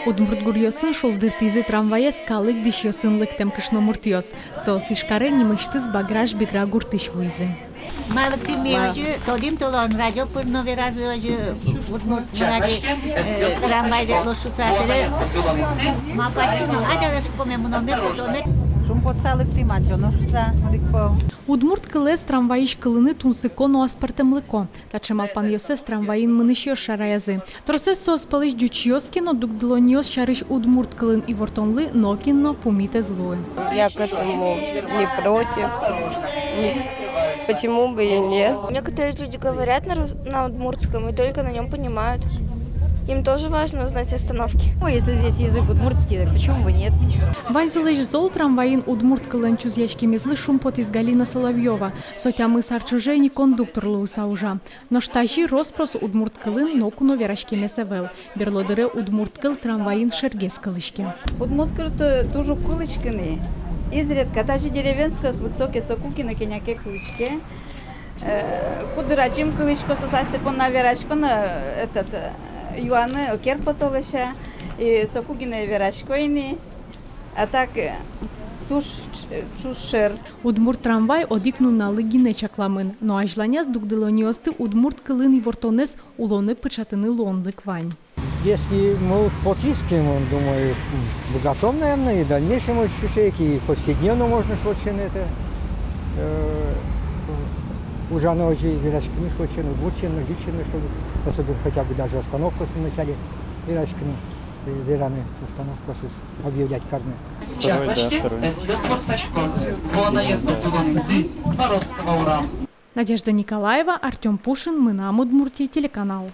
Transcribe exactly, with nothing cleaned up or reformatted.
Удмурт гуръёсын шулдыртӥзы трамваез калык дӥсьёсын лыктэм кышномуртъёс. Соос Ижкаре нимысьтыз Баграш-Бигра гуртысь вуизы. Ма лыктӥм ми озьы, тодӥм толон, радио пыр но веразы озьы, удмурт мунари, э, трамвай ветлоз шуса, собере малпаським но, адӟалэ, шуиськом, мыном, мед потом, мед. Шумпотыса лыктӥм, адӟоно шуса одӥг пол. Удмурт кылэз трамвайысь кылыны тунсыко но аспӧртэмлыко. Таӵе малпанъёссэс трамвайын мынӥсьёс шараязы. Тросэз соос пӧлысь ӟучъёс ке но, дугдылонъёс сярысь удмурт кылын ивортонлы нокин но пумит ӧз луы. Я к этому не против. Почему бы и нет? Некоторые люди говорят на рус-, на удмуртском и только на нём понимают. Им тоже важно знать остановки. Ну, если здесь язык удмуртский, так почему бы нет? Ваньзылэсь зол трамвайын удмурт кылэн чузъяськемезлы шумпотӥз Галина Соловьёва. Со тямыс ар ӵоже ини кондуктор луыса ужа. Нош тазьы рос-прос удмурт кылын ноку но вераськемез ӧвӧл. Берло дыре удмурт кыл трамвайын шергес кылӥське. Удмурт кыл ту-, туж уг кылӥськы ни. Изредка даже деревенскойёс лыкто ке, соку гинэ кӧня ке кылӥське. Э, куддыр ачим кылӥсько, соос асьсэ понна верасько но, э, этот, э, юаны ӧз кер потэ, лэся. И соку гинэ верасько ини. А так, э, туж, туж шер. Удмурт трамвай одӥг нуналлы гинэ чакламын, но азьланяз дугдылонъёсты удмурт кылын ивортонэз улонэ пыӵатыны луонлык вань. Если мы вот потӥськом, думаю, м, быгатом, наверное, и в дальнейшем вот сыӵе ик, и повседневно можно ж вот сыӵе это, э, ужаны озьы, вераськыны ж вот сыӵе, удмурт сямен, ӟуч сямен, чтобы особенно хотя бы даже остановкаосы вначале вераськыны, э, вераны остановкаосыз объявлять карыны. Второй, да, второй. Надежда Николаева, Артём Пушин, «Мынам Удмуртие» телеканал.